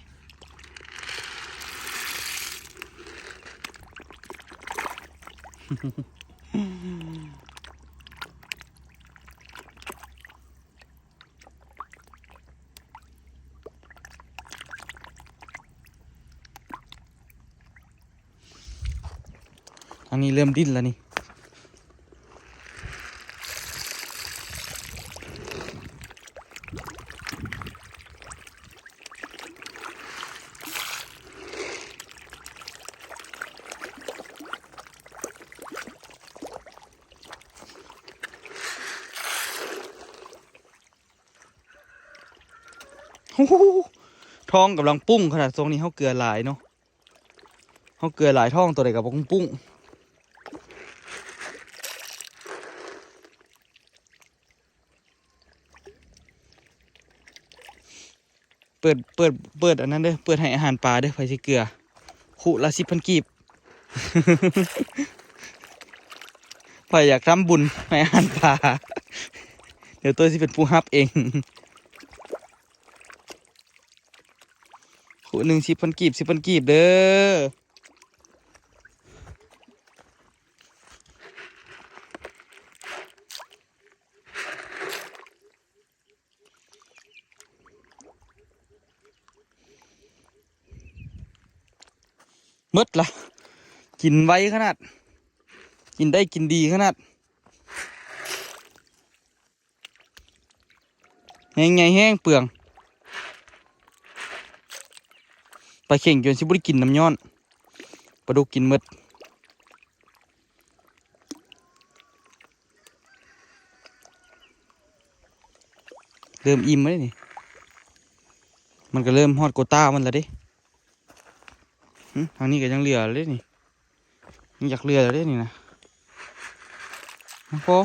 ທາງນີ້ເລີ່ມດິ້ນແລ້ວນີ້. ໂອ້ໂຫ ທ້ອງກຳລັງປຸ້ງຂະໜາດ. ຊ່ວງນີ້ເຮົາເກືອຫຼາຍເນາະ ເຮົາເກືອຫຼາຍ ທ້ອງໂຕໃດກະບໍ່ປຸ້ງ. ເປີດ ເປີດ ເປີດອັນນັ້ນເດີ ເປີດໃຫ້ອາຫານປາເດີ ໃຜຊິເກືອ. ຄຸລະສິບພັນກີບ ໃຜຢາກທຳບຸນໃຫ້ອາຫານປາ ດຽວໂຕຊິເປັນຜູ້ຮັບເອງ. ຄຸໜຶ່ງສິບພັນກີບ ສິບພັນກີບເດີ. ໂ ໝົດລະ ກິນໄວຂະໜາດ ກິນໄດ້ກິນດີຂະໜາດ ແຮງໃຫຍ່ແຮງເປືອງ ປາເຂັງຈົນຊິບໍ່ໄດ້ກິນນຳຍ້ອນ ປາດຸກກິນໝົດ. ເລີ່ມອີ່ມແລ້ວນີ້ ມັນກໍເລີ່ມຮອດໂກຕ້າມັນແລ້ວເດ້. ຫຶ ທາງນີ້ກໍຍັງເຫຼືອເດ້ນີ້ ຍັງຢາກເຫຼືອເດ້ນີ້ນະ ຍັງພໍ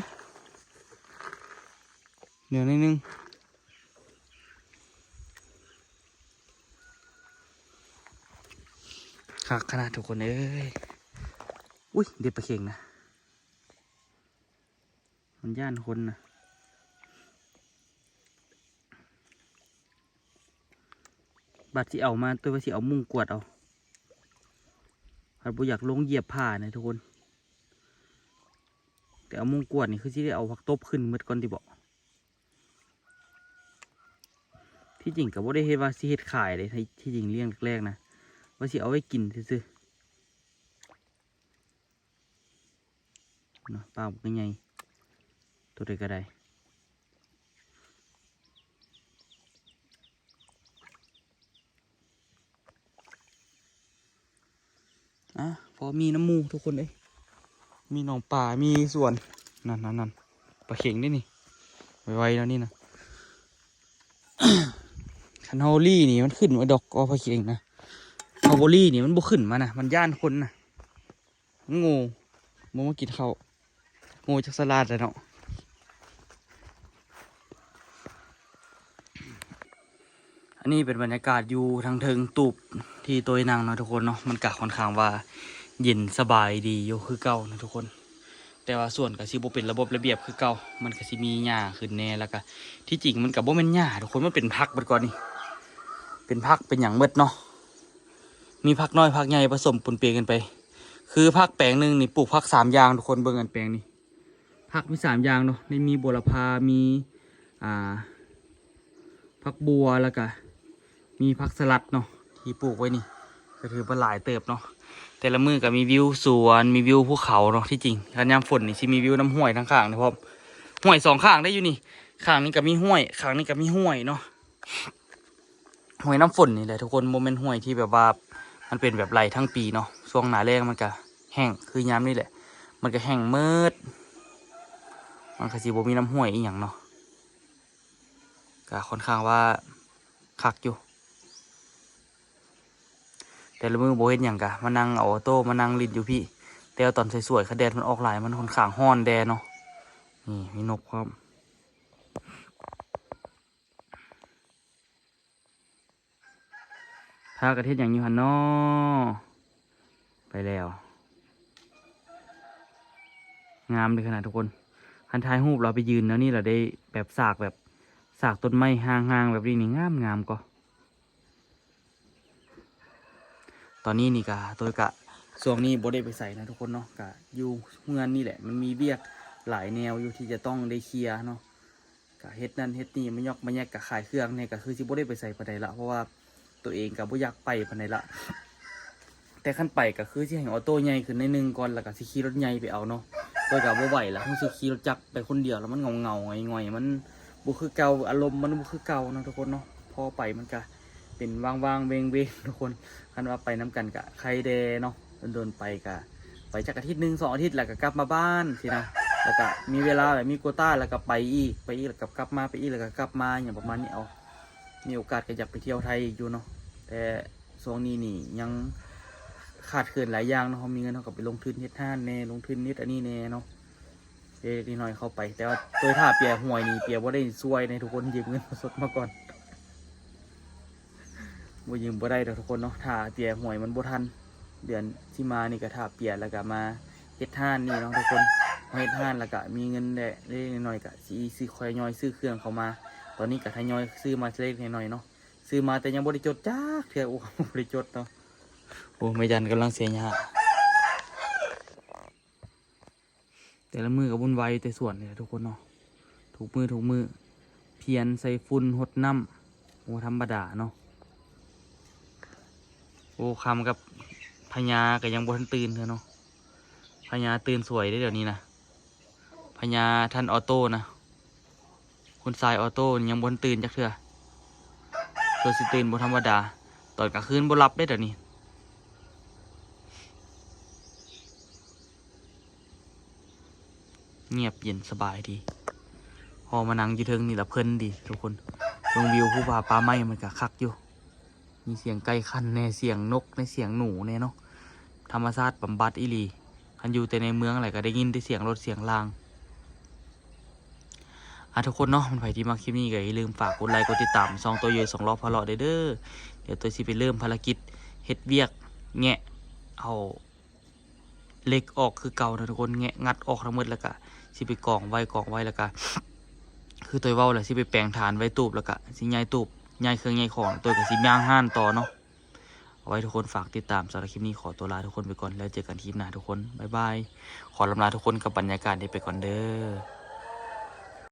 ເຫຼືອໜ້ອຍໜຶ່ງ. ຄັກຂະໜາດທຸກຄົນເອີຍ. ອຸ້ຍ ເດັດປາເຂັງນະ ມັນຢ້ານຄົນນະ. ບັດຊິເອົາມາ ໂຕວ່າຊິເອົາມຸ້ງກວດເອົາ ພັດບໍ່ຢາກລົງຢຽບຜານະທຸກຄົນ. ແຕ່ເອົາມຸ້ງກວດນີ້ຄືຊິໄດ້ເອົາຜັກຕົບຂຶ້ນໝົດກ່ອນຕິເບາະ. ທີ່ຈິງກໍບໍ່ໄດ້ເຮັດວ່າຊິເຮັດຂາຍເດ້ ທີ່ຈິງລ້ຽງແລກໆນະ ວ່າຊິເອົາໄວ້ກິນຊື່ໆ. ເນາະ ປາບັກໃຫຍ່ ໂຕໃດກໍໄດ້ ອ່ະ ພໍມີນ້ຳໝູ່ທຸກຄົນເອີຍ ມີໜອງປາ ມີສວນ ນັ້ນໆໆ ປາເຂັງເດ້ນີ້ ໄວໆແລ້ວນີ້ນະ. ຄັນເຮົາລີ້ນີ້ມັນຂຶ້ນມາດອກ ກໍປາເຂັງນະ ເຮົາບໍ່ລີ້ນີ້ມັນບໍ່ຂຶ້ນມານະ ມັນຢ້ານຄົນນະ. ໂງ່ ບໍ່ມາກິນເຂົ້າ ໂງ່ຈັກສະຫຼາດແຫຼະເນາະ. ອັນນີ້ເປັນບັນຍາກາດຢູ່ທາງເທິງຕູບທີ່ໂຕຍນັ່ງເນາະທຸກຄົນເນາະ ມັນກະຄ່ອນຂ້າງວ່າເຢັນສະບາຍດີຢູ່ຄືເກົ່າເນາະທຸກຄົນ. ແຕ່ວ່າສວນກະຊິບໍ່ເປັນລະບົບລະບຽບຄືເກົ່າ ມັນກະຊິມີຫຍ້າຂຶ້ນແດ່ ແລ້ວກະທີ່ຈິງມັນກະບໍ່ແມ່ນຫຍ້າທຸກຄົນ ມັນເປັນຜັກເບິດກ່ອນນີ້ ເປັນຜັກເປັນຫຍັງເບິດເນາະ. ມີຜັກນ້ອຍຜັກໃຫຍ່ປະສົມປົນເປກັນໄປ ຄືຜັກແປງໜຶ່ງນີ້ປູກຜັກສາມຢ່າງທຸກຄົນ. ເບິ່ງອັນແປງນີ້ ຜັກມີສາມຢ່າງເນາະ ນີ້ມີບົວລະພາ ມີ ອ່າ ຜັກບົ່ວ ແລ້ວກະມີຜັກສະຫຼັດເນາະ ທີ່ປູກໄວ້ນີ້ ກໍຖືວ່າຫຼາຍເຕີບເນາະ. ແຕ່ລະມື້ກໍມີວິວສວນ ມີວິວພູເຂົາເນາະ. ທີ່ຈິງຄັນຍາມຝົນນີ້ຊິມີວິວນຳຫ້ວຍທາງຂ້າງນີ້ພ້ອມ ຫ້ວຍສອງຂ້າງໄດ້ຢູ່ນີ້ ຂ້າງນີ້ກໍມີຫ້ວຍ ຂ້າງນີ້ກໍມີຫ້ວຍເນາະ. ຫ້ວຍນ້ຳຝົນນີ້ແຫຼະທຸກຄົນ ບໍ່ແມ່ນຫ້ວຍທີ່ແບບວ່າມັນເປັນແບບໄຫຼທັງປີເນາະ. ຊ່ວງໜ້າແລ້ງມັນກະແຫ້ງ ຄືຍາມນີ້ແຫຼະ ມັນກະແຫ້ງໝົດ ມັນກະຊິບໍ່ມີນ້ຳຫ້ວຍອີ່ຫຍັງເນາະ ກະຄ່ອນຂ້າງວ່າຄັກຢູ່. ແຕ່ລະມື້ບໍ່ເຮັດຫຍັງກະມານັ່ງເອົາໂຕ້ມານັ່ງຫຼິ້ນຢູ່ພີ້ ແຕ່ວ່າຕອນສວຍໆ ຄັນແດດມັນອອກຫຼາຍ ມັນຄ່ອນຂ້າງຮ້ອນແດ່ເນາະ. ນີ້ມີນົກພ້ອມ. ພາກັນເຮັດຫຍັງຢູ່ຫັ້ນນໍ? ໄປແລ້ວ ງາມເດ້ຂະໜາດທຸກຄົນ. ຄັນຖ່າຍຮູບລາວໄປຢືນແນວນີ້ລະໄດ້ແບບສາກ ແບບສາກຕົ້ນໄມ້ຮ່າງໆ ແບບນີ້ນີ້ງາມໆ ກໍ. ຕອນນີ້ນີ້ກະ ໂຕຍກະ ຊ່ວງນີ້ບໍ່ໄດ້ໄປໃສນະທຸກຄົນເນາະ ກະຢູ່ເຮືອນນີ້ແຫຼະ ມັນມີວຽກຫຼາຍແນວຢູ່ທີ່ຈະຕ້ອງໄດ້ເຄຍເນາະ. ກະເຮັດນັ້ນເຮັດນີ້ ມາຍອກມາແຍກ ກະຂາຍເຄື່ອງແດ່ ກະຄືຊິບໍ່ໄດ້ໄປໃສປານໃດລະ ເພາະວ່າໂຕເອງກະບໍ່ຢາກໄປປານໃດລະ. ແຕ່ຄັນໄປກະຄືຊິໃຫ້ອໍໂຕ້ໃຫຍ່ຂຶ້ນໜ້ອຍໜຶ່ງກ່ອນ ແລ້ວກະຊິຂີ່ລົດໃຫຍ່ໄປເອົາເນາະ. ໂຕຍກະບໍ່ໄຫວລະ ຮູ້ສຶກຂີ່ລົດຈັກໄປຄົນດຽວລະມັນເຫງົາໆ ຫງອຍໆ ມັນບໍ່ຄືເກົ່າ ອາລົມມັນບໍ່ຄືເກົ່າເນາະທຸກຄົນເນາະ. ພໍໄປມັນກະເປັນວາງໆ ເວັງໆ ທຸກຄົນ. ຄັນວ່າໄປນຳກັນກະໄຄແດ່ເນາະ. ດົນໆໄປກະໄປຈັກອາທິດໜຶ່ງສອງອາທິດ ແລ້ວກະກັບມາບ້ານຊີ້ນະ ແລ້ວກະມີເວລາ ແລ້ວມີໂກຕ້າ ແລ້ວກະໄປອີກ ໄປອີກ ແລ້ວກະກັບມາ ໄປອີກ ແລ້ວກະກັບມາ ຫຍັງປະມານນີ້. ເອົາ ມີໂອກາດກະຢາກໄປທ່ຽວໄທອີກຢູ່ເນາະ ແຕ່ຊ່ວງນີ້ນີ້ຍັງຂາດເຂີນຫຼາຍຢ່າງເນາະ. ເຮົາມີເງິນ ເຮົາກະໄປລົງທຶນເຮັດຮ້ານແດ່ ລົງທຶນເຮັດອັນນີ້ແດ່ເນາະ ເລັກໆນ້ອຍໆເຂົ້າໄປ. ແຕ່ວ່າໂຕຍຖ້າເປຍຫວຍນີ້ ເປຍບໍ່ໄດ້ຊ່ວຍໃນທຸກຄົນ ຢືມເງິນສົດມາກ່ອນ. ບໍ່ຢືມບໍ່ໄດ້ດອກທຸກຄົນເນາະ ຖ້າເປຍຫວຍມັນບໍ່ທັນ ເດືອນຊິມານີ້ກະຖ້າເປຍ ແລ້ວກະມາເຮັດຮ້ານນີ້ເນາະທຸກຄົນ. ເຮັດຮ້ານແລ້ວກະມີເງິນແດ່ເລັກໆນ້ອຍໆ ກະຊິຊື້ ຄ່ອຍຍ່ອຍຊື້ເຄື່ອງເຂົ້າມາ. ຕອນນີ້ກະທະຍອຍຊື້ມາເລັກໆນ້ອຍໆເນາະ ຊື້ມາແຕ່ຍັງບໍ່ໄດ້ຈົດຈັກເທື່ອ. ໂອ້ ບໍ່ໄດ້ຈົດເນາະ. ໂອ້ ແມ່ຈັນກຳລັງເສຍຫຍ້າ. ແຕ່ລະມື້ກໍວຸ່ນວາຍຢູ່ແຕ່ສວນນີ້ແຫຼະທຸກຄົນເນາະ ທຸກມື້ທຸກມື້ ພຽນ ໃສ່ຝຸ່ນ ຫົດນ້ຳ ບໍ່ທຳມະດາເນາະ. ໂອ້ ຄຳກັບໄຜ ພະຍາກໍຍັງບໍ່ທັນຕື່ນເທື່ອເນາະ. ພະຍາຕື່ນສວຍເດ້ດຽວນີ້ນະ. ພະຍາທ່ານອໍໂຕ້ນະ ຄຸນຊາຍອໍໂຕ້ນີ້ຍັງບໍ່ທັນຕື່ນຈັກເທື່ອ. ສ່ວນຊິຕື່ນບໍ່ທຳມະດາ. ຕອນກາງຄືນບໍ່ຫຼັບເດ້ດຽວນີ້. ງຽບເຢັນສະບາຍດີ. ພໍມານັ່ງຢູ່ເທິງນີ້ລະເພີນດີທຸກຄົນ. ເບິ່ງວິວພູຜາປ່າໄມ້ມັນກະຄັກຢູ່. ມີສຽງໄກ່ຂັນແດ່ ສຽງນົກແດ່ ສຽງໜູແດ່ເນາະ. ທຳມະຊາດບຳບັດອີ່ຫຼີ. ຄັນຢູ່ແຕ່ໃນເມືອງແຫຼະ ກໍໄດ້ຍິນແຕ່ສຽງລົດສຽງລາງ. ອ່າ ທຸກຄົນເນາະ, ມັນໃຜທີ່ມັກຄລິບນີ້ກໍຢ່າລືມຝາກກົດໄລກົດຕິດຕາມຊ່ອງໂຕເຢສອງລໍ້ພາເລາະເດີ. ດຽວໂຕຊິໄປເລີ່ມພາລະກິດເຮັດວຽກແງະເອົາ ເຫຼັກອອກຄືເກົ່ານະທຸກຄົນ. ແງະງັດອອກທັງໝົດ ແລ້ວກະຊິໄປກອງໄວ້ ກອງໄວ້ ແລ້ວກະ ຄືໂຕຍເວົ້າແຫຼະ ຊິໄປແປງຖານໄວ້ຕູບ ແລ້ວກະຊິຍ້າຍຕູບ ຍ້າຍເຄື່ອງຍ້າຍຂອງ. ໂຕຍກະຊິຍ່າງຮ້ານຕໍ່ເນາະ. ເອົາໄວ້ທຸກຄົນຝາກຕິດຕາມ. ສຳລັບຄລິບນີ້ຂໍຕົວລາທຸກຄົນໄປກ່ອນ ແລ້ວເຈີກັນຄລິບໜ້າທຸກຄົນ. ບາຍບາຍ. ຂໍລຳລາທຸກຄົນກັບບັນຍາກາດນີ້ໄປກ່ອນເດີ.